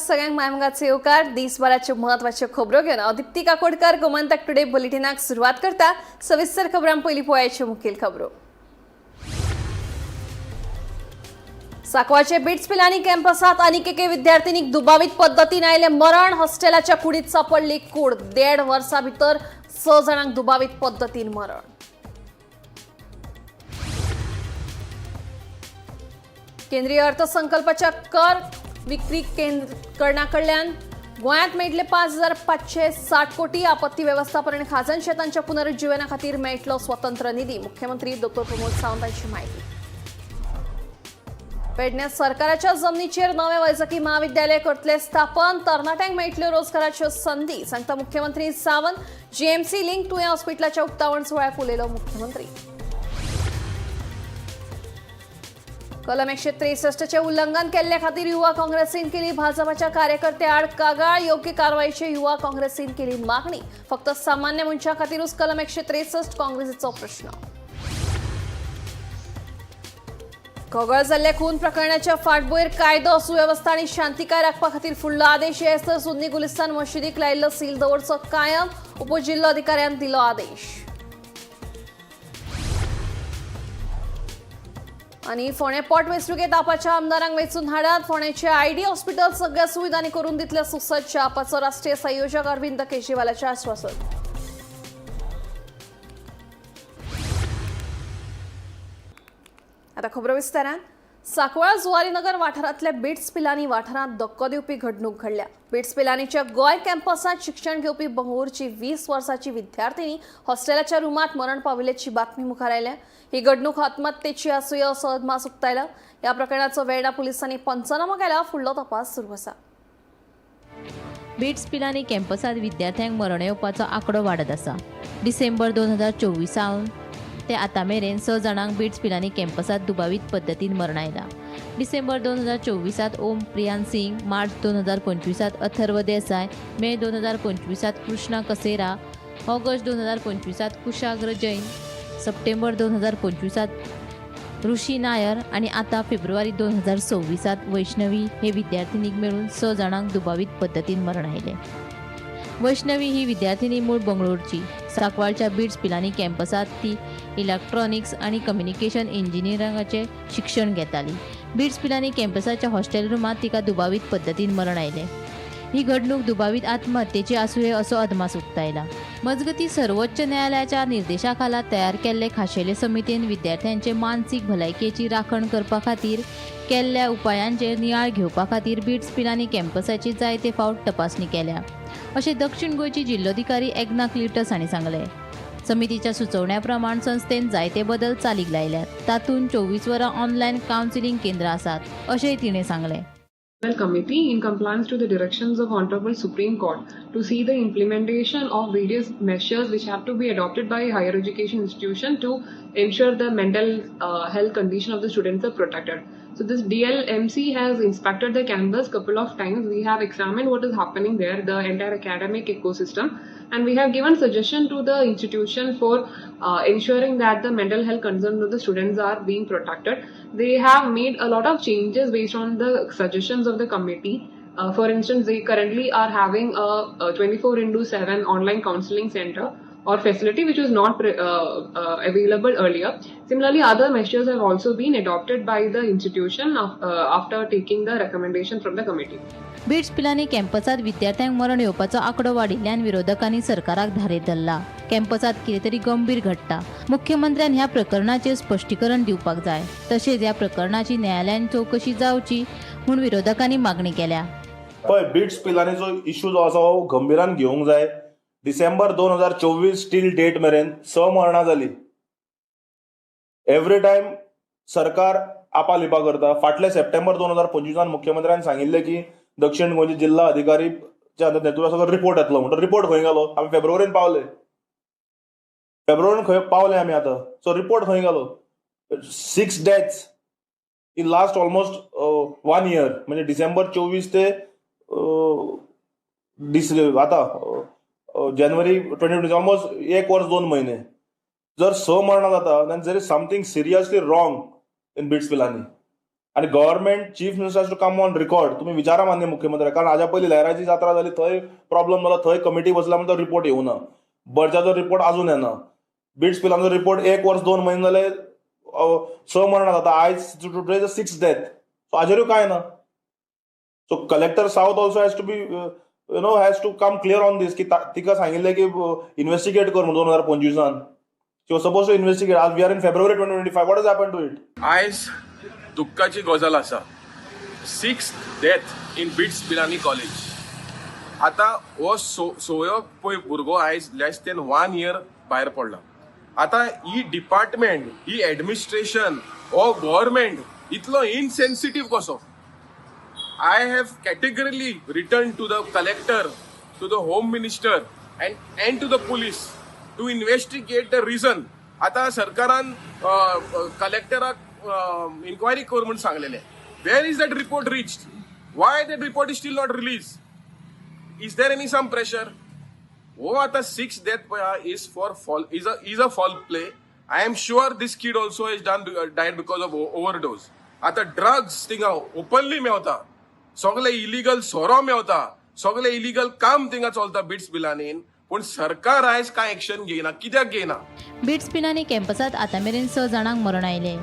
सगळ्यांक मायमगाचो येवकार. दिसभराच्यो म्हत्वाच्यो खबरो घेवन हांव दीप्ती काकोडकर गोमंतक टुडे बुलेटिनाक सुरवात करता. सविस्तर खबरां पयलीं पळयाच्यो मुखेल खबरो. साकवाचे बिट्स पिलानी कॅम्पसात आनीक एके विद्यार्थिनीक दुबावीत पद्दतीन आयलें मरण. हॉस्टेलाच्या कुडीत सापडली कूड. 1.5 वर्सा भितर 6 जाणांक दुबावीत पद्दतीन मरण. केंद्रीय अर्थसंकल्पाच्या कर विक्री केंद्र कडल्यान गोंयांत मेळटले 5,560 कोटी. आपत्ती वेवस्थापन आनी खाजन शेतांच्या पुनरुज्जीवना खातीर मेळटलो स्वतंत्र निधी. मुख्यमंत्री डॉ प्रमोद सावंत हांची माहिती. पेडण्यां सरकाराच्या जमनीचेर नवें वैजकी म्हाविद्यालय करतले स्थापन. तरणाट्यांक मेळटल्यो रोजगाराच्यो संदी, सांगता मुख्यमंत्री सावंत. जीएमसी लिंक तुयें हॉस्पिटलाच्या उक्तावण सुवाळ्याक उलयलो मुख्यमंत्री. कलम 163चे उल्लंघन केल्ले खातीर युवा काँग्रेसीन केली भाजपाच्या कार्यकर्त्या आड कागाळ. योग्य कारवाईची युवा काँग्रेसीन केली मागणी. फक्त सामान्य मनशां खातीरूच कलम 163, काँग्रेसीचो प्रश्न. कोगळ जाल्ल्या खून प्रकरणाच्या फाटभुंयेर कायदो सुवेवस्था आनी शांतिकाय राखपा खातीर फुडलो आदेश येसर सुन्नी गुलिस्तान मशिदीक लायिल्लो सील दवरचो कायम. उपजिल्लोधिकाऱ्यान दिलो आदेश. आनी फोंडें पोट वेंचणुकेंत आपाच्या आमदारांक वेंचून हाडात. फोंडेचे आयडी हॉस्पिटल सगळ्या सुविधांनी करून दितले सुसज्ज. आपाचो राष्ट्रीय संयोजक अरविंद केजरीवालाचें आश्वासन. आता खबरो विस्तारान. सांकवाळ जुवारीनगर वाठारांतल्या बिट्स पिलानी वाठारांत धक्को दिवपी घडणूक घडल्या. बिट्स पिलानीच्या गोंय कॅम्पसांत शिक्षण घेवपी बंगळुरूची 20 वर्सांची विद्यार्थिनी हॉस्टेलाच्या रुमांत मरण पाविल्ल्याची बातमी मुखार आयल्या. ही घडणूक आत्महत्येची आसुया असो अदमास उक्तायला. ह्या प्रकरणाचो वेर्णा पुलिसांनी पंचनामो केला. फुडलो तपास सुरू आसा. बिट्स पिलानी कॅम्पसांत विद्यार्थ्यांक मरण येवपाचो आंकडो वाडत आसा. डिसेंबर 2024 सावन ते आतां मेरेन 6 जाणांक बिट्स पिलानी कॅम्पसांत दुबावीत पद्दतीन मरण आयलां. डिसेंबर 2024 ओम प्रियान सिंग, मार्च 2025 अथर्व देसाय, मे 2025 कृष्णा कसेरा, ऑगस्ट 2025 कुशाग्र जैन, सप्टेंबर 2025 ऋषी नायर आनी आतां फेब्रुवारी 2026 वैष्णवी हे विद्यार्थिनीक मेळून 6 जाणांक दुबावीत पद्दतीन मरण आयलें. वैष्णवी ही विद्यार्थिनी मूळ बंगळुरूची. सांकवाळच्या बिट्स पिलानी कॅम्पसांत ती इलेक्ट्रॉनिक्स आनी कम्युनिकेशन इंजिनियरिंगाचें शिक्षण घेताली. बिट्स पिलानी कॅम्पसाच्या हॉस्टेल रुमांत तिका दुबावीत पद्दतीन मरण आयलें. ही घडणूक दुबावीत आत्महत्येची आसुये असो अदमास उक्तायला. मजगतीं, सर्वोच्च न्यायालयाच्या निर्देशाखाला तयार केल्ले खाशेले समितीन विद्यार्थ्यांचे मानसीक भलायकेची राखण करपा खातीर केल्ल्या उपायांचेर नियाळ घेवपा खातीर बिट्स पिलानी कॅम्पसाची जायते फावट तपासणी केल्या, अशें दक्षिण गोंयची जिल्लोधिकारी एग्ना क्लिटस हांणी सांगलें. समितीच्या सुचोवण्या प्रमाण संस्थेन जायते बदल चालीक लायल्यात. तातूंत 24 वरां ऑनलायन कावन्सिलिंग केंद्रां आसात, अशेंय तिणें सांगलें. Committee, in compliance to the directions of Honorable Supreme Court, to see the implementation of various measures which have to be adopted by higher education institution to ensure the mental health condition of the students are protected. So this DLMC has inspected the campus couple of times. We have examined what is happening there, the entire academic ecosystem, and we have given suggestion to the institution for ensuring that the mental health concerns of the students are being protected. They have made a lot of changes based on the suggestions of the committee. For instance, they currently are having a 24/7 online counseling center or facility which was not available earlier. Similarly, other measures have also been adopted by the institution after taking the recommendation from the committee. Bits Pilani कॅम्पसात विद्यार्थ्यांक मरण येवपाचो आंकडो वाडिल्ल्यान विरोधकांनी सरकाराक धारेर धरला. कॅम्पसात कितें तरी गंभीर घडटा. मुख्यमंत्र्यान ह्या प्रकरणाचेर स्पश्टीकरण दिवपाक जाय. तशेंच ह्या प्रकरणाची न्यायालयान चवकशी जावची म्हूण विरोधकांनी मागणी केल्या. पळय, बिट्स पिलानीचो इश्यू जो आसा हो गंभीरान घेवंक जाय. डिसेंबर 2024 टील डेट मेरेन 6 मरणां जाली. एवरी टायम सरकार आपालिपा करता. फाटल्या सप्टेंबर 2025 मुख्यमंत्र्यान सांगिल्लें की दक्षिण गोंयचे जिल्हा अधिकारी नेतृत्वात सगळो रिपोर्ट येतलो म्हणटो रिपोर्ट खंय गेलो? आमी फेब्रुवारीन पावले. फेब्रुवारीन खंय पावले आमी आतां? सो रिपोर्ट खंय गेलो? 6 deaths in last almost one year, म्हणजे डिसेंबर 24 ते आतां जानेवारी 2020, ऑलमोस्ट एक वर्स 2 म्हयने. जर 6 मरणां जाता, then there is something seriously wrong in BITS Pilani. आनी government chief minister has to come on record. तुमी विचारा मान्य मुख्यमंत्री, कारण हाज्या पयलीं लहराची जात्रा जाली थंय प्रॉब्लम जालो, थंय कमिटी बसल्या म्हणून तो रिपोर्ट येवना, बर्जाचो रिपोर्ट अजून येना, बिट्स पिलांचो रिपोर्ट 1 वर्स 2 म्हयने जाले 6 मरणां जाता, आयज today is 6 death. सो हाजेरूय कांय ना. So collector south also has to be you know has to come clear on this की तिका सांगिल्लें की इन्व्हेस्टिगेट कर म्हणून 2025 she was suppose to investigate. आज we are in February 2025, what has happen to it? आयज दुःखाची गजाल आसा, 6th death in BITS Pilani college. आतां हो सोयो पळय भुरगो आयज लेस दॅन 1 इयर भायर पडला. आतां ही डिपार्टमेंट, ही एडमिनिस्ट्रेशन, हो गव्हर्मेंट इतलो इनसेन्सिटीव कसो? I have categorically written to the collector, to the home minister and to the police to investigate the reason. आतां सरकारान कलेक्टराक इन्क्वायरी कर म्हूण सांगलेलें. Where is that report reached? Why that report is still not release? Is there any some pressure? हो आतां 6 death पळय is for foul is a foul play. I am sure this kid also is done died because of overdose. आतां drugs थिंगा openly मेवता, सगळे illegal सोरो मेवता, सगळे इलिगल काम थिंगा चलता बिट्स पिलानीन, पूण सरकार आयज कांय एक्शन घेयना. कित्याक घेयना? बिट्स पिलानी कॅम्पसात आतां मेरेन 6 जाणांक मरण आयलें.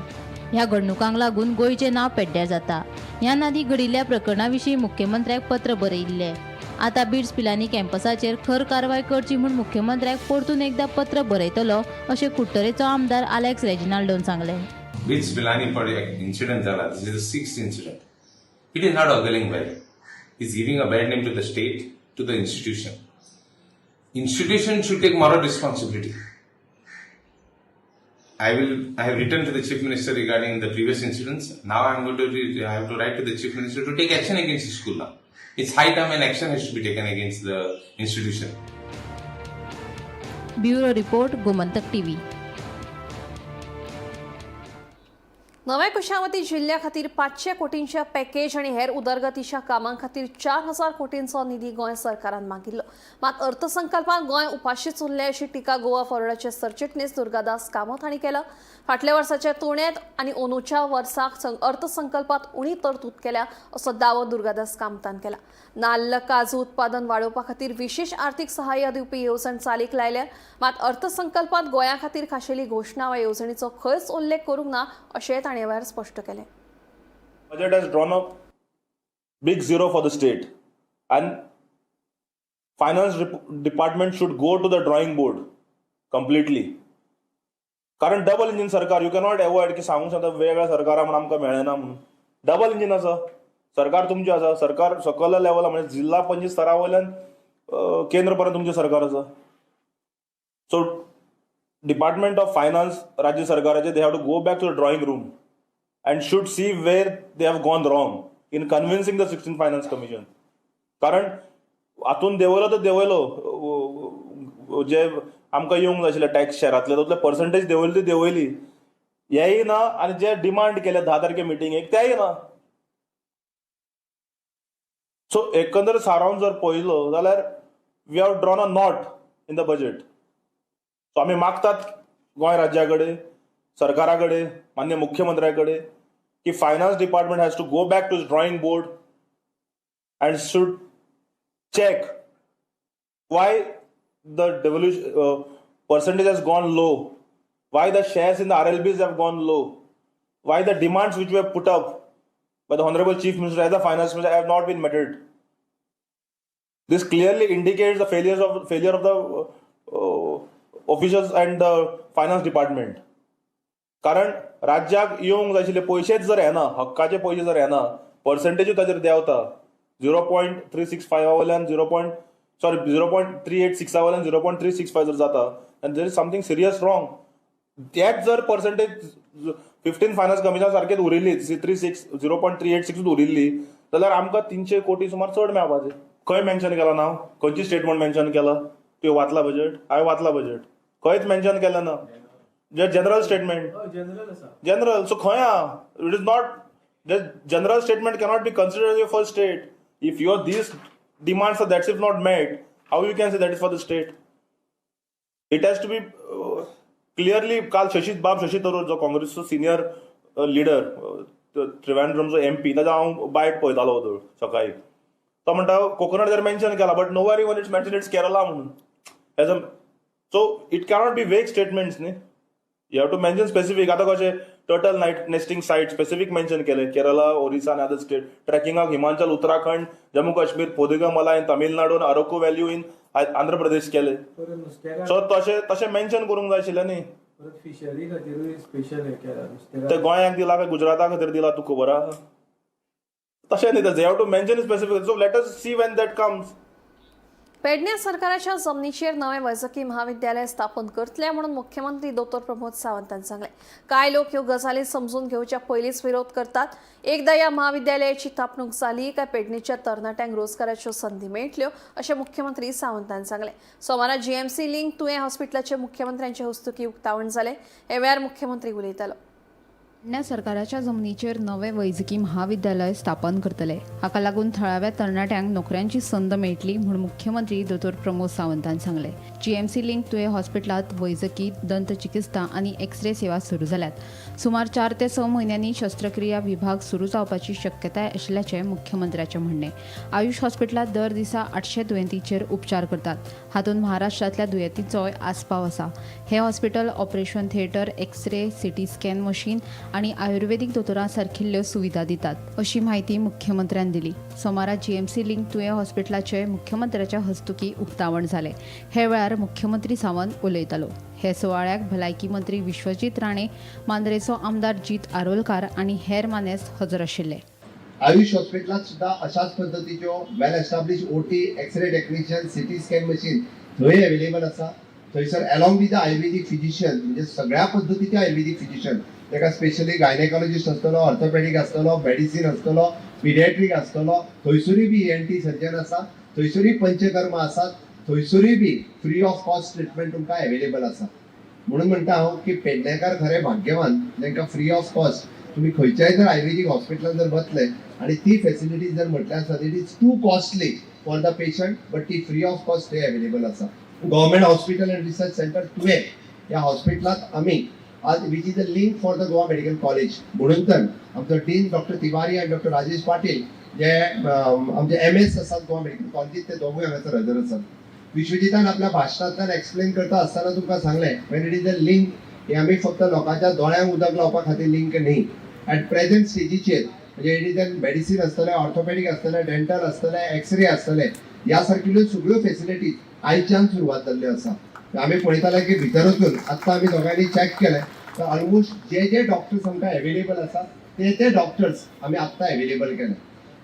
ह्या घडणुकांक लागून गोंयचें नांव पेड्ड्यार जाता. ह्या नादी घडिल्ल्या प्रकरणा विशीं मुख्यमंत्र्याक पत्र बरयिल्लें. आतां बिट्स पिलानी कॅम्पसाचेर खर कारवाय करची म्हूण मुख्यमंत्र्याक परतून एकदां पत्र बरयतलो अशें कुडटरेचो आमदार आलेक्स रेजिनाल्डोन सांगलें. बिट्स पिलानी पर इन्सिडंट जाला, this is the 6th incident. It is not ogling well. It's giving a bad name to the state, to the institution. Institution should take moral responsibility. I have written to the Chief Minister regarding the previous incidents. Now I am going to I have to write to the Chief Minister to take action against the school now. It's high time and action has to be taken against the institution. Bureau report, Gomantak TV. नव्या कुशावती जिल्ह्या खातीर 500 कोटींच्या package आनी हेर उदरगतीच्या कामां खातीर 4000 कोटींचो निधी गोंय सरकारान मागिल्लो. मात अर्थसंकल्पान गोंय उपाशीच उरलें अशी टिका गोवा फॉरवर्डाचे सरचिटणीस दुर्गादास कामत हांणी केला. फाटल्या वर्साच्या तुळेंत आनी अंदूच्या वर्साक अर्थसंकल्पात उणी तरतूद केल्या असो दावो दुर्गादास कामतान केला. नाल्ल काजू उत्पादन वाडोवपा खातीर विशेष आर्थिक सहाय्य दिवपी येवजण चालीक लायल्या, मात अर्थसंकल्पात गोंया खातीर खाशेली घोशणा वा येवजणीचो खंयच उल्लेख करूंक ना अशें ताणें ह्या वेळार स्पश्ट केलें. Budget has drawn a big zero for the state, and finance department should go to the drawing board completely. कारण डबल इंजिन सरकार, you cannot avoid की सांगूंक शकता वेगळ्या सरकारा म्हूण आमकां मेळना म्हणून. डबल इंजिन आसा सरकार, तुमचें आसा सरकार सकयल्या लेवला, म्हणजे जिल्हा पंचायत स्तरा वयल्यान केंद्र पर्यंत तुमचें सरकार आसा. सो डिपार्टमेंट ऑफ फायनान्स राज्य सरकाराचे, they have to go back to the drawing room and should see where they have gone wrong in convincing the 16th Finance Commission. कारण हातून देंवयलो तर देंवयलो, जे आमकां येवंक जाय आशिल्ले टॅक्स शॅरांतले तितले पर्संटेज देंवयली ती देंवयली, हेंय ना, आनी जे डिमांड केले 10 तारखे मिटिंगेक तेय ना. सो एकंदर सारावन जर पळयलो जाल्यार we have drawn a nought in the budget. So आमी मागतात गोंय राज्या कडेन, सरकारा कडेन, मान्य मुख्यमंत्र्या कडेन की finance department has to go back to drawing board and should check why the devolution percentage has gone low, why the shares in the RLBs have gone low, why the demands which were put up by the Honorable Chief Minister as the Finance Minister have not been met. This clearly indicates the failure of the officials and the finance department. कारण राज्याक येवंक जाय आशिल्ले पयशेच जर येना, हक्काचे पयशे जर येना, पर्संटेजूय ताचेर देंवता. 0.365 वयल्यान 0.386 वयल्यान 0.365 जर जाता, and there is something serious wrong. तेच जर पर्संटेज 15 फायनान्स कमिशना सारकेच उरिल्ली, 0.386 उरिल्ली जाल्यार आमकां 300 कोटी सुमार चड मेळपाचे. खंय मेन्शन केलां नांव? खंयची स्टेटमेंट मेन्शन केलां? तुवें वाचला बजेट? हांवें वाचला बजेट, खंयच मेन्शन केलें ना. जे जनरल स्टेटमेंट, जनरल, सो खंय आहा? It is not, general statement cannot be considered for state. If your these demands are that's if not met, how you can say that is for the state? It has to be clearly. काल शशी बाब शशी थरूर जो काँग्रेसचो senior leader, त्रिवेंद्रमचो MP, ताजो हांव बायट पळयतालो वदळ सकाळी. तो म्हणटा coconut जर मेन्शन केला, but nowhere even it's mention it's Kerala म्हणून as a. So it cannot be vague statements न्ही, you have to mention specific. आतां कशें turtle night nesting site specific mention केले, केरला, ओरिसा आनी अदर स्टेट. ट्रेकिंगाक हिमाचल, उत्तराखंड, जम्मू काश्मीर, पोदिगमला in Tamil Nadu, Araku valley in Andhra Pradesh केले. परत नुस्तेकार. सो तशें तशें मेन्शन करूंक जाय आशिल्लें न्ही. परत फिशरी खातीरूय स्पेशल हे केला. ते नुस्तेकार. गोंयांक दिला काय गुजराता खातीर दिला तुका खबर आहा? तशें न्ही, they have to mention specific. So let us see when that comes. Pedne सरकाराच्या जमनीचेर नवें वैजकी महाविद्यालय स्थापन करतले म्हणून मुख्यमंत्री दोतोर प्रमोद सावंतान सांगलें. कांय लोक ह्यो गजाली समजून घेवच्या पयलींच विरोध करतात. एकदा ह्या महाविद्यालयाची थापणूक जाली काय पेडणेच्या तरणाट्यांक रोजगाराच्यो संदी मेळटल्यो, अशें मुख्यमंत्री सावंतान सांगलें. सोमारा जीएमसी लिंक तुयें हॉस्पिटलाचे मुख्यमंत्र्यांचे हस्तुकीं उक्तावण जालें. हे वेळार मुख्यमंत्री उलयतालो. पेडण्या सरकाराच्या जमनीचेर नवें वैजकी महाविद्यालय स्थापन करतले. हाका लागून थळाव्या तरणाट्यांक नोकऱ्यांची संद मेळटली म्हूण मुख्यमंत्री दोतोर प्रमोद सावंतान सांगलें. जीएमसी लिंक तुयें हॉस्पिटलांत वैजकी, दंत चिकित्सा आनी एक्सरे सेवा सुरू जाल्यात. सुमार 4 ते 6 म्हयन्यांनी शस्त्रक्रिया विभाग सुरू जावपाची शक्यताय आशिल्ल्याचें मुख्यमंत्र्याचें म्हणणें. आयुष हॉस्पिटलांत दर दिसा 800 दुयेंतींचेर उपचार करतात. हातूंत महाराष्ट्रांतल्या दुयेंतींचोय आस्पाव आसा. हें hospital operation theatre, X-ray, CT scan machine आनी आयुर्वेदीक दोतोरां सारकिल्ल्यो सुविधा दितात, अशी म्हायती मुख्यमंत्र्यान दिली. सोमारा जीएमसी लिंक तुयें हॉस्पिटलाचे मुख्यमंत्र्याच्या हस्तुकीं उक्तावण जालें. हे वेळार मुख्यमंत्री सावंत उलयतालो. हे सुवाळ्याक भलायकी मंत्री विश्वजीत राणे, मांद्रेचो आमदार जीत आरोलकार आनी हेर मानेस्त हजर आशिल्ले. आयुष हॉस्पिटलात सुद्धा अशाच पद्दतीच्यो well establish OT, X-ray technician, CT scan machine थंय अवेलेबल आसा. थंयसर along with the Ayurvedic physician, म्हणजे सगळ्या पद्दतीचे आयुर्वेदीक फिजिशियन, ताका स्पेशली गायनेकॉलॉजिस्ट आसतलो, ऑर्थोपेडीक आसतलो, मेडिसीन आसतलो, पिडिएट्रीक आसतलो. थंयसरूय बी ईएनटी सर्जन आसा, थंयसरूय पंचकर्म आसात, थंयसरूय be free of cost treatment तुमकां अवेलेबल आसा. म्हणून म्हणटा हांव की पेडणेकार खरे भाग्यवान, तांकां फ्री ऑफ कॉस्ट तुमी खंयच्याय जर आयुर्वेदीक हॉस्पिटलान जर वतले आनी ती फेसिलिटी जर म्हटल्यार आसा, it is too costly for the patient, but ती फ्री ऑफ कॉस्ट थंय अवेलेबल आसा. Government Hospital and Research Centre Tuem ह्या हॉस्पिटलांत आमी आज, which is a link for the Goa Medical College, म्हणून तर आमचो डीन डॉक्टर तिवारी आनी डॉक्टर राजेश पाटील जे आमचे एमएस आसात गोवा मेडिकल कॉलेजीत, ते दोगूय हांगासर हजर आसात. विश्वजितान आपल्या भाशणांतल्यान एक्सप्लेन करता आसतना तुमकां सांगलें, when it is a link, हे आमी फक्त लोकांच्या दोळ्यांक उदक लावपा खातीर लिंक न्ही. एट प्रेझेंट स्टेजीचेर म्हणजे it is an medicine आसतलें, ऑर्थोपेडीक आसतलें, डेंटल आसतलें, एक्सरे आसतले, ह्या सारकिल्ल्यो सगळ्यो फेसिलिटीज आयच्यान सुरवात जाल्ल्यो आसा. आमी पळयताले की भितर वचून आत्तां आमी दोगांनी चॅक केलें तर ऑलमोस्ट जे जे डॉक्टर्स आमकां एवेलेबल आसा ते ते डॉक्टर्स आमी आत्तां एवेलेबल केले.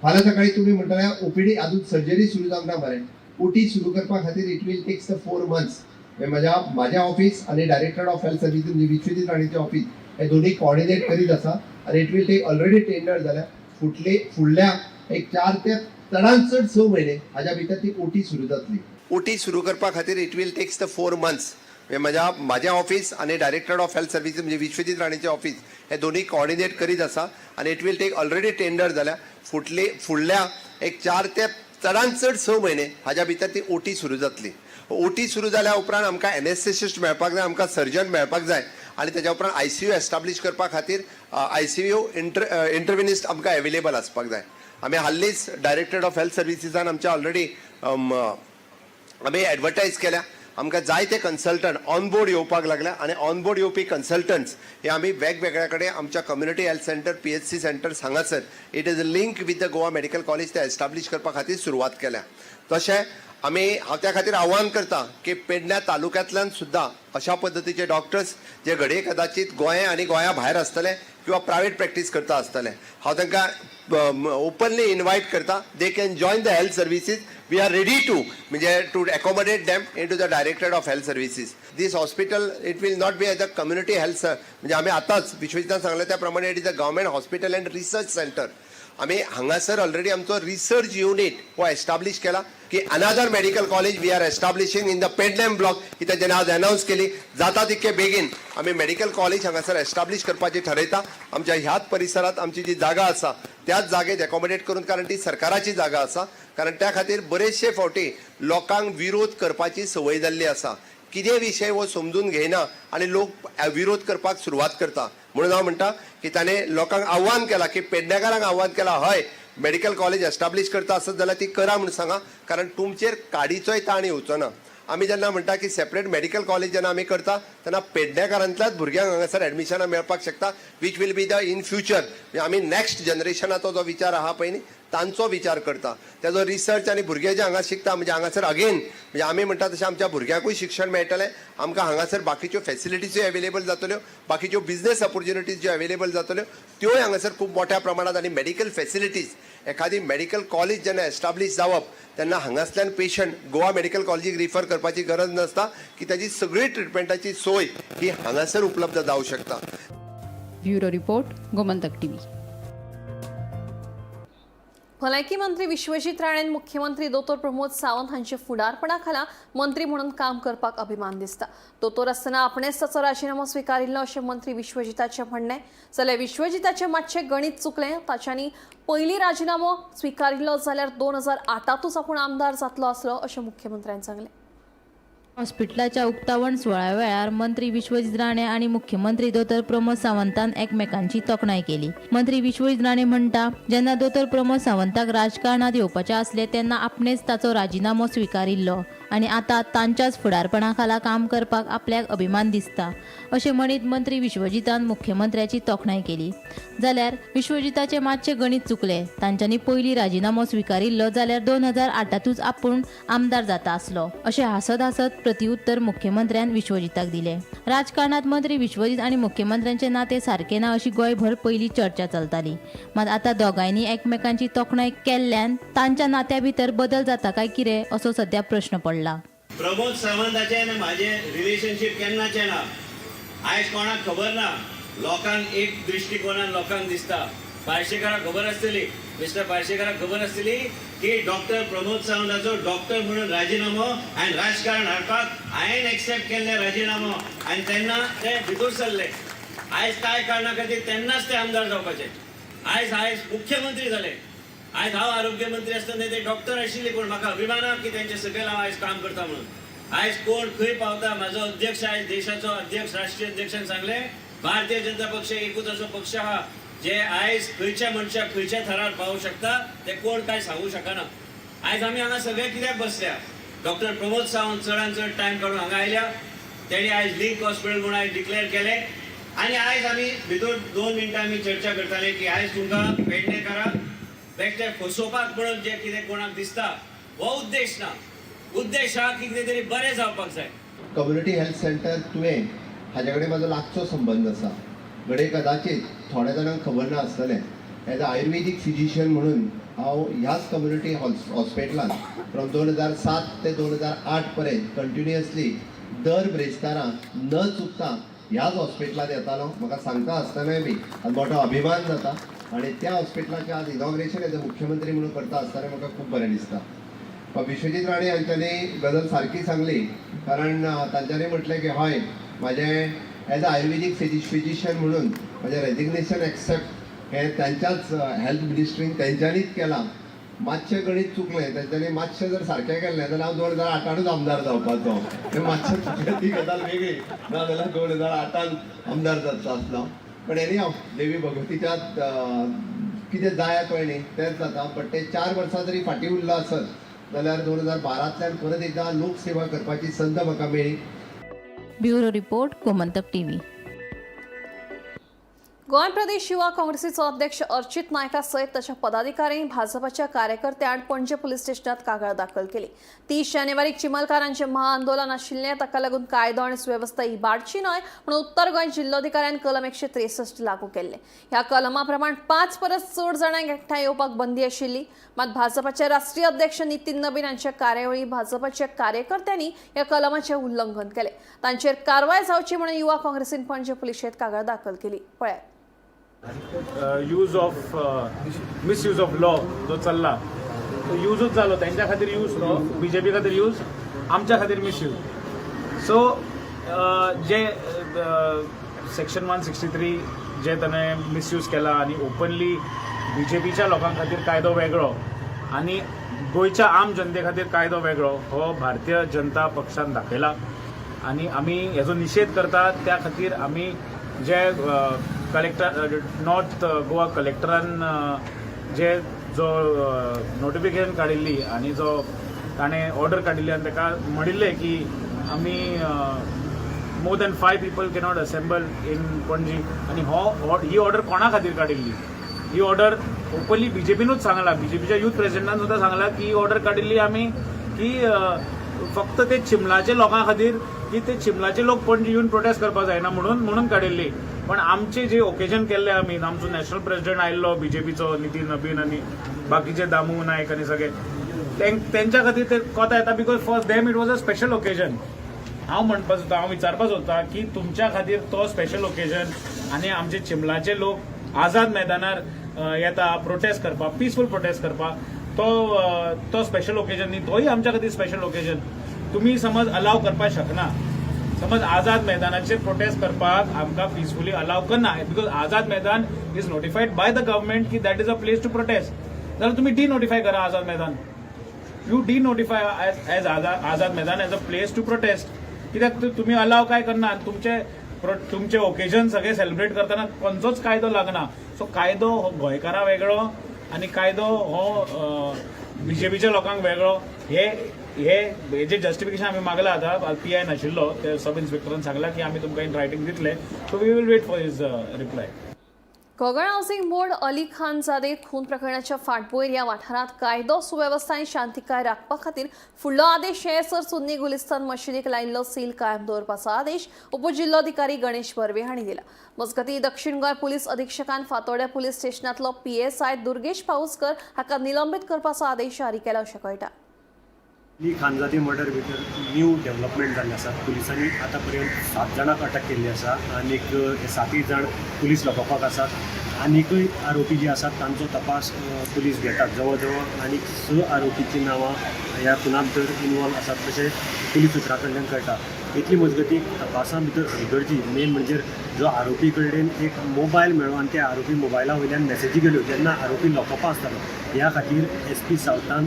फाल्यां सकाळी तुमी म्हणटले ओपीडी अजून सर्जरी सुरू जावंक ना मरे. ओटी सुरू करपा खातीर it will takes the 4 months. म्हज्या म्हाजें ऑफीस आनी डायरेक्टर ऑफ हेल्थ सर्विसीस म्हणजे विश्वजीत राणेचें ऑफीस हे दोन्ही कॉर्डिनेट करीत आसा आनी it will take, already tender जाल्या. फुटले फुडल्या एक 4 ते चडान चड 6 म्हयने हाज्या भितर ती ओटी सुरू जातली. ओटी सुरू करपा खातीर it will takes the 4 months. म्हणजे म्हज्या म्हाजें ऑफीस आनी डायरेक्टर ऑफ हेल्थ सर्विसीस म्हणजे विश्वजीत राणेचें ऑफीस हे दोन्ही कॉर्डिनेट करीत आसा आनी it will take, already tender जाल्या. फुटले फुडल्या एक 4 ते चडान चड 6 म्हयने हाज्या भितर ती ओटी सुरू जातली. ओटी सुरू जाल्या उपरांत आमकां एनेस्थेसिस्ट मेळपाक जाय, आमकां सर्जन मेळपाक जाय आनी तेज्या उपरांत आयसीयू एस्टाब्लीश करपा खातीर आयसीयू इंटरव्हेनिस्ट आमकां एवेलेबल आसपाक जाय. आमी हाल्लीच डायरेक्टरेट ऑफ हेल्थ सर्विसीसान आमच्या ऑलरेडी आमी एडवर्टायज केल्या. आमकां जायते कन्सल्टंट ऑन बोर्ड येवपाक लागल्या आनी ऑन बोर्ड येवपी कन्सल्टंट्स हे आमी वेगवेगळ्या कडेन आमच्या community health centre, PHC centres हांगासर it is a link with the Goa Medical College ते एस्टाब्लीश करपा खातीर सुरवात केल्या. तशें आमी हांव त्या खातीर आव्हान करता की पेडण्या तालुक्यांतल्यान सुद्दां अशा पद्दतीचे डॉक्टर्स जे घडये कदाचीत गोंय आनी गोंया भायर आसतले किंवा प्रायवेट प्रॅक्टीस करता आसतले, हांव तांकां ओपनली इनवायट करता, they can join the health services. We are ready to म्हणजे to accommodate them into the Directorate of Health Services. This hospital, it will not be as a community health, म्हणजे आमी आतांच विश्वजितान सांगलें त्या प्रमाणे it is a government hospital and research centre. आमी हांगासर already आमचो रिसर्च युनीट हो एस्टाब्लीश केला की another medical college we are establishing in the Pednem block ही तेंच्यांनी आज अनावन्स केली. जाता तितके बेगीन आमी मेडिकल कॉलेज हांगासर एस्टाब्लीश करपाची ठरयता. आमच्या ह्याच परिसरात आमची जी जागा आसा त्याच जागेत एकोमोडेट करून, कारण ती सरकाराची जागा आसा. कारण त्या खातीर बरेचशे फावटी लोकांक विरोध करपाची संवय जाल्ली आसा. कितें विशय हो समजून घेयना आनी लोक विरोध करपाक सुरवात करता. म्हणून हांव म्हणटा की ताणें लोकांक आव्हान केलां की पेडणेकारांक आव्हान केलां, हय मेडिकल कॉलेज एस्टाब्लीश करता आसत जाल्यार ती करा म्हूण सांगा, कारण तुमचेर काडीचोय ताण येवचो ना. आमी जेन्ना म्हणटा की सेपरेट मेडिकल कॉलेज जेन्ना आमी करता तेन्ना पेडणेकारांतल्याच भुरग्यांक हांगासर एडमिशनां मेळपाक शकता, which will be the in future. आमी नॅक्स्ट जनरेशनाचो जो विचार आहा पळय न्ही, तांचो विचार करता, तेजो रिसर्च आनी भुरगे जे हांगा शिकता म्हणजे हांगासर अगेन म्हणजे आमी म्हणटा तशें आमच्या भुरग्यांकूय शिक्षण मेळटलें, आमकां हांगासर बाकीच्यो फेसिलिटीजूय अवेलेबल जातल्यो, बाकीच्यो बिजनेस ऑपॉर्च्युनिटीज ज्यो अवेलेबल जातल्यो त्योय हांगासर खूब मोठ्या प्रमाणात. आनी मेडिकल फेसिलिटीज, एखादी मेडिकल कॉलेज जेन्ना एस्टाब्लीश जावप तेन्ना हांगासल्यान पेशंट गोवा मेडिकल कॉलेजीक रिफर करपाची गरज नासता की ताजी सगळी ट्रिटमेंटाची सोय ही हांगासर उपलब्ध जावं शकता. Bureau report, Gomantak TV. भलायकी मंत्री विश्वजीत राणे, मुख्यमंत्री दोतोर प्रमोद सावंत हांच्या फुडारपणा खाला मंत्री म्हणून काम करपाक अभिमान दिसता. दोतोर आसतना आपणेच ताचो राजिनामो स्विकारिल्लो अशें मंत्री विश्वजिताचें म्हणणें. जाल्यार विश्वजिताचें मातशें गणीत चुकलें. ताच्यांनी पयलीं राजिनामो स्विकारिल्लो जाल्यार 2008तूच आपूण आमदार जातलो आसलो अशें मुख्यमंत्र्यान सांगलें. हॉस्पिटलाच्या उक्तावण सुवाळ्या वेळार मंत्री विश्वजीत राणे आनी मुख्यमंत्री दोतोर प्रमोद सावंतान एकमेकांची तोखणाय केली. मंत्री विश्वजीत राणे म्हणटा, जेन्ना दोतोर प्रमोद सावंताक राजकारणात येवपाचें आसलें तेन्ना आपणेच ताचो राजिनामो स्विकारिल्लो आनी आतां तांच्याच फुडारपणा खाला काम करपाक आपल्याक अभिमान दिसता, अशें म्हणीत मंत्री विश्वजितान मुख्यमंत्र्याची तोखणाय केली. जाल्यार विश्वजिताचें मातशें गणीत चुकलें. तांच्यांनी पयलीं राजिनामो स्विकारिल्लो जाल्यार 2008तूच आपूण आमदार जाता आसलो, अशें हांसत हांसत प्रतिउत्तर मुख्यमंत्र्यान विश्वजिताक दिलें. राजकारणात मंत्री विश्वजीत आनी मुख्यमंत्र्यांचें नातें सारकें ना अशी गोंयभर पयलीं चर्चा चलताली. मात आतां दोगांयनी एकमेकांची तोखणाय केल्ल्यान तांच्या नात्या भितर बदल जाता काय कितें असो सध्या प्रश्न पडला. प्रमोद सावंताचे आनी म्हाजें रिलेशनशीप केन्नाचें ना. आयज कोणाक खबर ना, लोकांक एक दृश्टिकोनान लोकांक दिसता. पार्शेकाराक खबर आसतली, मिस्टर पार्शेकाराक खबर आसतली की डॉक्टर प्रमोद सावंताचो डॉक्टर म्हणून राजिनामो आनी राजकारण हाडपाक हांवें एक्सेप्ट केल्ले राजिनामो आनी तेन्ना ते भितर सरले. आयज कांय कारणा खातीर तेन्नाच ते आमदार जावपाचे, आयज आयज मुख्यमंत्री जाले. आयज हांव आरोग्य मंत्री आसतना ते डॉक्टर आशिल्ले, पूण म्हाका अभिमान आहा की तेंचे सकयल हांव आयज काम करता म्हणून. आयज कोण खंय पावता, म्हाजो अध्यक्ष आयज देशाचो अध्यक्ष, राष्ट्रीय अध्यक्षान सांगलें, भारतीय जनता पक्ष एकूच असो पक्ष आहा जे आयज खंयच्या मनशाक खंयच्या थरार पावूंक शकता, ते कोण काय सांगू शकना. आयज आमी हांगा सगळे कित्याक बसल्या? डॉक्टर प्रमोद सावंत चडान चड टायम काडून हांगा आयल्या. तेणी आयज लिंक हॉस्पिटल म्हणून आयज डिक्लेअर केलें. आनी आयज आमी भितर 2 मिनटां आमी चर्चा करताले की आयज तुमकां पेडणेकारांक बेश्टे फसोवपाक म्हणून जे कितें कोणाक दिसता, हो उद्देश ना. उद्देश हा की कितें तरी बरें जावपाक जाय. कम्युनिटी हेल्थ सेंटर तुवें हाजे कडेन म्हाजो लागचो संबंद आसा. घडये कदाचीत थोड्या जाणांक खबर ना आसतलें, एज अ आयुर्वेदीक फिजिशियन म्हणून हांव ह्याच कम्युनिटी हॉस्पिटलान फ्रॉम 2007 ते 2008 पर्यंत कंटिन्युअसली दर ब्रेस्तारा न चुकता ह्याच हॉस्पिटलांत येतालो. म्हाका सांगता आसतनाय बी आज मोठो अभिमान जाता आनी त्या हॉस्पिटलाचें आज इनॉग्रेशन एज अ मुख्यमंत्री म्हणून करता आसतना म्हाका खूब बरें दिसता. विश्वजीत राणे हांच्यांनी गजाल सारकी सांगली, कारण तांच्यांनी म्हटलें की हय, म्हाजें एज अ आयुर्वेदीक फिजिशियन म्हणून म्हाजें रेजिग्नेशन एक्सेप्ट हें तांच्याच हेल्थ मिनिस्ट्रीन तेंच्यांनीच केलां. मातशें गणीत चुकलें, तेंच्यांनी मातशें जर सारकें केल्लें जाल्यार हांव 2008तूच आमदार जावपाचो. तें मातशें चुकलें ती गजाल वेगळी, ना जाल्यार 2008 आमदार जातलो आसलो. पण एनी हांव देवी भगवतीच्या कितें जाय पळय न्ही तेंच जाता. बट ते 4 वर्सां जरी फाटीं उरलो आसत जाल्यार 2012तल्यान परत एकदां लोकसेवा करपाची संद म्हाका मेळ्ळी. Bureau report, Gomantak TV. Goa Pradesh युवा काँग्रेसीचो अध्यक्ष अर्चित नायका सयत ताच्या पदाधिकाऱ्यांनी भाजपाच्या कार्यकर्त्यांआड पणजे पुलीस स्टेशनात कागाळ दाखल केली. 30 जानेवारीक चिमलकारांचें महाआंदोलन आशिल्लें. ताका लागून कायदो आनी सुवेवस्था इबाडची न्हय म्हणून उत्तर गोंय जिल्लोधिकाऱ्यान कलम 163 लागू केल्लें. ह्या कलमा प्रमाण 5 परस चड जाणांक एकठांय येवपाक बंदी आशिल्ली. मात भाजपाचे राष्ट्रीय अध्यक्ष नितीन नबीन हांच्या कार्यावळी भाजपाच्या कार्यकर्त्यांनी ह्या कलमाचें उल्लंघन केलें. तांचेर कारवाय जावची म्हणून युवा काँग्रेसीन पणजे पुलिशेंत कागाळ दाखल केली. पळयात. Use of misuse of law जो चल्ला तो युजूच जालो. तेंच्या खातीर यूज, तो बीजेपी खातीर यूज, आमच्या खातीर मिसयूज. सो जे सेक्शन 163 जे ताणें मिसयूज केला आनी ओपनली बीजेपीच्या लोकां खातीर कायदो वेगळो आनी गोंयच्या आम जनते खातीर कायदो वेगळो हो भारतीय जनता पक्षान दाखयला आनी आमी हेजो निशेध करतात. त्या खातीर आमी जे कलेक्टर नॉर्थ गोवा कलेक्टरान जे जो नोटिफिकेशन काडिल्ली आनी जो ताणें ऑर्डर काडिल्ली आनी ताका म्हणिल्लें की आमी more than 5 people cannot assemble in Panaji. आनी हो ही ऑर्डर कोणा खातीर काडिल्ली? ही ऑर्डर ओपनली बीजेपीनूच सांगला, बीजेपीच्या युथ प्रेसिडेंटान सुद्दां सांगला की ही ऑर्डर काडिल्ली आमी की फक्त ते चिमलाचे लोकां खातीर, की ते चिमलाचे लोक पणजी येवन प्रोटेस्ट करपाक जायना म्हणून काडिल्ली. पण आमचे जे ओकेजन केल्ले आमी, आमचो नॅशनल प्रेसिडेंट आयिल्लो बीजेपीचो नितीन नबीन आनी बाकीचे दामू नायक आनी सगळे, तेंच्या खातीर ते कोता येता because for them it was a special occasion. हांव म्हणपाक सोदता, हांव विचारपाक सोदता की तुमच्या खातीर तो स्पेशल ओकेजन आनी आमचे चिमलाचे लोक आझाद मैदानार येता प्रोटेस्ट करपाक, पिसफूल प्रोटेस्ट करपाक, तो स्पेशल ओकेजन न्ही, तोय आमच्या खातीर स्पेशल ओकेजन. तुमी समज अलाव करपाक शकना, समज आझाद मैदानाचेर प्रोटेस्ट करपाक आमकां पिसफुली अलाव करना because Azad Maidan is notified by the government की that is a place to protest, जाल्यार तुमी डिनोटिफाय करा Azad Maidan. You denotify as Azad Maidan as a place to protest. कित्याक तुमी अलाव काय करना? तुमचे तुमचे ओकेजन सगळे सेलिब्रेट करतना खंयचोच कायदो लागना. सो कायदो हो गोंयकारा वेगळो आनी कायदो हो बीजेपीच्या लोकांक वेगळो. हे हे हेजे जस्टिफिकेशन आमी मागला. आतां पी I नाशिल्लो, ते सब इन्स्पेक्टरान सांगला की आमी तुमकां इन रायटींग दितले. So we will wait for his reply. Konkan housing board Ali Khanzade खून प्रकरणाच्या फाटभूंयेर ह्या वाठारांत कायदो सुवेवस्था आनी शांतिकाय राखपा खातीर फुडलो आदेश येसर सुन्नी गुलिस्तान मशिदीक लायिल्लो सील कायम दवरपाचो आदेश उपजिल्लोधिकारी गणेश बर्वे हांणी दिला. मजगतीं, दक्षिण गोंय पुलीस अधीक्षकान फातोड्या पुलीस स्टेशनांतलो पीएसआय दुर्गेश पाऊसकर हाका निलंबीत करपाचो आदेश जारी केला अशें कळटा. अली खानजादी मर्डर भितर न्यू डेव्हलपमेंट जाल्लें आसा. पुलिसांनी आतां पर्यंत 7 जाणांक अटक केल्ली आसा आनीक हे 7 जाण पुलीस लॉकअपाक आसात. आनीकय आरोपी जे आसात तांचो तपास पुलीस घेतात. जवळ जवळ आनीक 6 आरोपीचीं नांवां ह्या खुना भितर इनवॉल्व आसात अशें पुलीस सुत्रां कडल्यान कळटा. इतली मजगती तपासा भितर हलगर्जी मेन म्हणजे जो आरोपी कडेन एक मोबायल मेळ्ळो आनी त्या आरोपी मोबायला वयल्यान मॅसेजी गेल्यो जेन्ना आरोपी लॉकअपा आसतालो. ह्या खातीर एस पी सावथान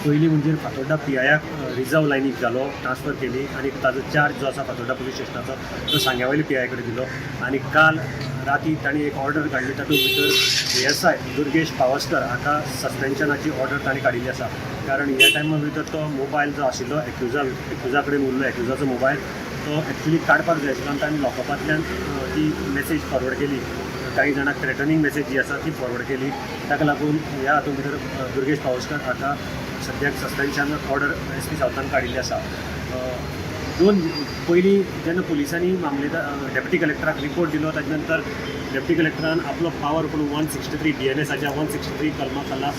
पयलीं म्हणजे फातोड्डा पी आयाक रिजर्व लायनीक घालो, ट्रान्सफर केली आनी ताजो चार्ज जो आसा फातोड्डा पुलीस स्टेशनाचो तो सांग्या वयल्या पी I कडेन दिलो. आनी काल राती तांणी एक ऑर्डर काडली, तातूंत भितर एस I Durgesh Pawaskar हाका सस्पेन्शनाची ऑर्डर तांणी काडिल्ली आसा. कारण ह्या टायमा भितर तो मोबायल जो आशिल्लो एक्युजा कडेन उरलो. एक्युजाचो मोबायल तो एक्चुली काडपाक जाय आशिल्लो आनी तांणी लॉकअपांतल्यान ती मॅसेज फॉरवर्ड केली. काही जाणांक थ्रेटनिंग मॅसेज जी आसा ती फॉरवर्ड केली. ताका लागून ह्या हातूंत भितर दुर्गेश पावसकर हाका सद्याक सस्पेन्शन ऑर्डर एस पी सावथान काडिल्ली आसा. दोन पयलीं जेन्ना पुलिसांनी मामलेदार डेप्युटी कलेक्टराक रिपोर्ट दिलो ताजे नंतर डेप्युटी कलेक्टरान आपलो पावर करून 163 BNSच्या 163 कलमा खाला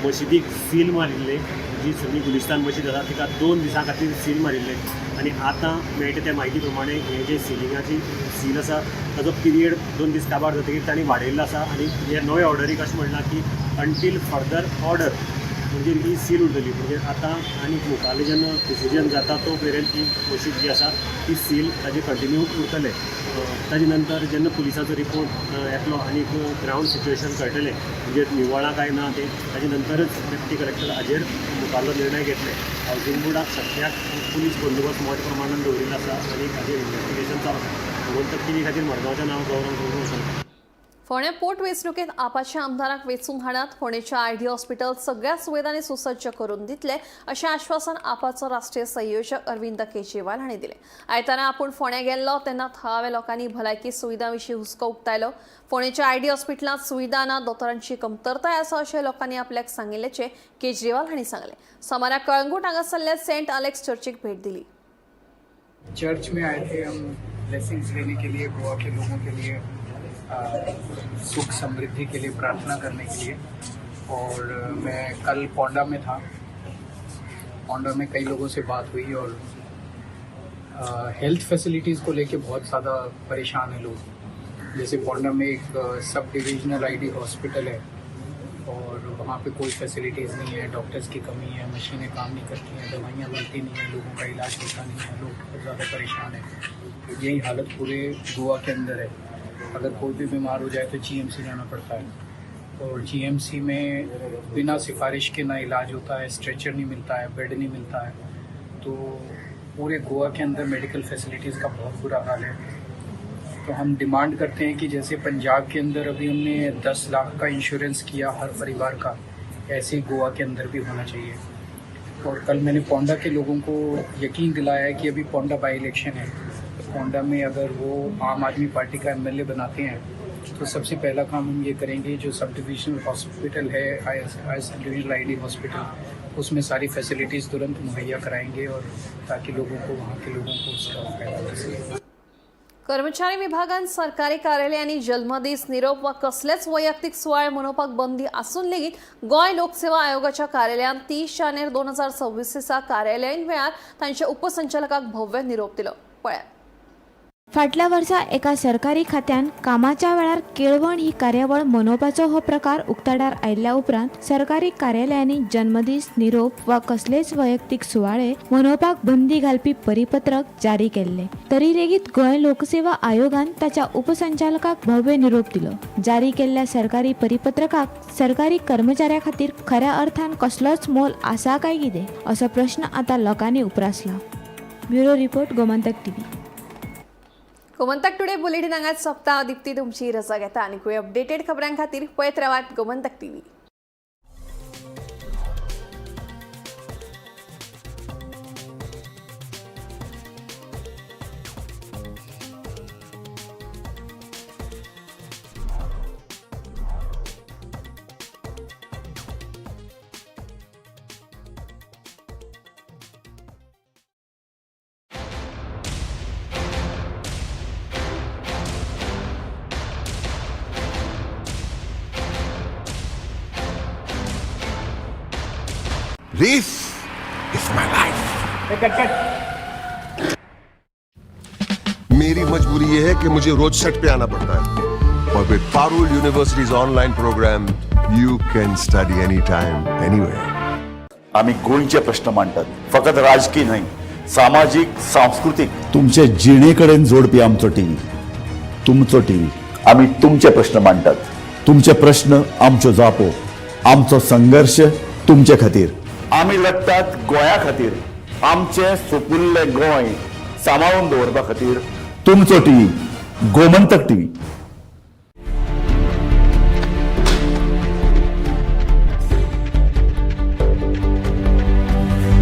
मशिदीक सील मारिल्ले. जी सुन्नी गुलिस्तान मशीद आसा तिका 2 दिसां खातीर सील मारिल्ले. आनी आतां मेळटा त्या म्हायती प्रमाणे हे जे सिलिंगाची सील आसा ताजो पिरियड 2 दीस काबार जातकीर तांणी वाडयल्लो आसा. आनी हे नवे ऑर्डरीक अशें म्हणलां की अंटील फर्दर ऑर्डर म्हणजे ही सील उरतली. म्हणजे आतां आनी मुखारले जेन्ना डिसिजन जाता तो मेरेन ही मशीद जी आसा ती सील ताजे कंटिन्यू उरतले. ताजे नंतर जेन्ना पुलिसाचो रिपोर्ट येतलो आनी ग्रावंड सिच्युएशन कळटलें म्हणजे निवळां काय ना तें, ताजे नंतरच डेप्युटी कलेक्टर हाजेर मुखारलो निर्णय घेतले. हावजींग बोर्डाक सद्याक पुलीस बंदोबस्त मोठ्या प्रमाणान दवरिल्लो आसा आनी हाजेर इन्वेस्टिगेशन चालू आसा. गोमंतक टीव्ही खातीर मडगांवचें नांव गौरव गौरव. फोंडें पोट वेंचणुकेंत आपाच्या आमदाराक वेंचून हाडात, फोंडेच्या आयडी हॉस्पिटल सगळ्या सुविधांनी सुसज्ज करून दितले अशें आश्वासन आपाचो राष्ट्रीय संयोजक अरविंद केजरीवाल हांणी दिलें. आयतारा आपूण फोंड्यां गेल्लो तेन्ना थळाव्या लोकांनी भलायकी सुविधां विशीं हुस्को उक्तायलो. फोंडेच्या आयडी हॉस्पिटलांत सुविधा ना, दोतोरांची कमतरताय आसा अशें लोकांनी आपल्याक सांगिल्ल्याचें केजरीवाल हांणी सांगलें. सोमारा कळंगूट हांगासरल्या सेंट अलेक्स चर्चीक भेट दिली. चर्च में आए थे हम ब्लेसिंग्स लेने के लिए, गोवा के लोगों के लिए सुख समृद्धि के लिए प्रार्थना करने के लिए. और मैं कल पोंडा में था. पोंडा में कई लोगों से बात हुई और हेल्थ फैसिलिटीज़ को लेके बहुत ज़्यादा परेशान है लोग. जैसे पोंडा में एक सब डिविजनल आईडी हॉस्पिटल है और वहाँ पे कोई फैसिलिटीज़ नहीं है, डॉक्टर्स की कमी है, मशीनें काम नहीं करती हैं, दवाइयाँ मिलती नहीं हैं, लोगों का इलाज होता नहीं है, लोग बहुत ज़्यादा परेशान हैं. यही हालत पूरे गोवा के अंदर है. अगर कोई भी बीमार हो जाए तो जीएमसी जाना पड़ता है और जीएमसी में बिना सिफारिश के ना इलाज होता है, स्ट्रेचर नहीं मिलता है, बेड नहीं मिलता है. तो पूरे गोवा के अंदर मेडिकल फैसिलिटीज़ का बहुत बुरा हाल है. तो हम डिमांड करते हैं कि जैसे पंजाब के अंदर अभी हमने 10 लाख का इंश्योरेंस किया हर परिवार का, ऐसे ही गोवा के अंदर भी होना चाहिए। और कल मैंने पोंडा के लोगों को यकीन दिलाया है कि अभी पोंडा बाई इलेक्शन है, पोंडा में अगर वो आम आदमी पार्टी का एमएलए बनाते हैं तो सबसे पहला काम हम ये करेंगे, जो सब डिविजनल हॉस्पिटल है, I sub divisional ID hospital, उसमें सारी फैसिलिटीज़ तुरंत मुहैया कराएंगे और ताकि लोगों को, वहाँ के लोगों को उसका फायदा मिल सके। कर्मचारी विभागान सरकारी कार्यालयांनी जल्मदीस, निरोप वा कसलेच वैयक्तीक सुवाळे मनोवपाक बंदी आसून लेगीत गोंय लोकसेवा आयोगाच्या कार्यालयान 30 जानेर 2026 दिसा कार्यालयीन वेळार तांच्या उपसंचालकाक भव्य निरोप दिलो। पळयात। फाटल्या वर्सा एका सरकारी खात्यान कामाच्या वेळार केळवण ही कार्यावळ मनोवपाचो हो प्रकार उक्ताडार आयिल्ल्या उपरांत सरकारी कार्यालयांनी जन्मदीस, निरोप वा कसलेच वैयक्तीक सुवाळे मनोवपाक बंदी घालपी परिपत्रक जारी केल्ले। तरी लेगीत गोंय लोकसेवा आयोगान ताच्या उपसंचालकाक भव्य निरोप दिलो। जारी केल्ल्या सरकारी परिपत्रकाक सरकारी कर्मचाऱ्यां खातीर खऱ्या अर्थान कसलोच मोल आसा काय कितें असो प्रश्न आतां लोकांनी उप्रासला। Bureau report, Gomantak TV. Gomantak today bulletin हांगाच सोंपता। दीप्ती तुमची रजा घेता आनी अपडेटेड खबरां खातीर पळयत रावात Gomantak TV. This is my life. मेरी मजबूरी ये है कि मुझे रोज सेट पे आना पड़ता है और with Parul University's online program, you can study anytime, anywhere. आम्ही गोंयचे प्रश्न मांडटात, फकत राजकीय न्हय, सामाजीक, सांस्कृतीक। तुमचे जिणे कडेन जोडपी आमचो टीव्ही, तुमचो टीव्ही। आम्ही तुमचे प्रश्न मांडटात, तुमचे प्रश्न आमच्यो जापो, आमचो संघर्श तुमचे खातीर। आमी लढटात गोंया खातीर, आमचें सुपुल्लें गोंय सांबाळून दवरपा खातीर। तुमचो टीव्ही, गोमंतक टीव्ही।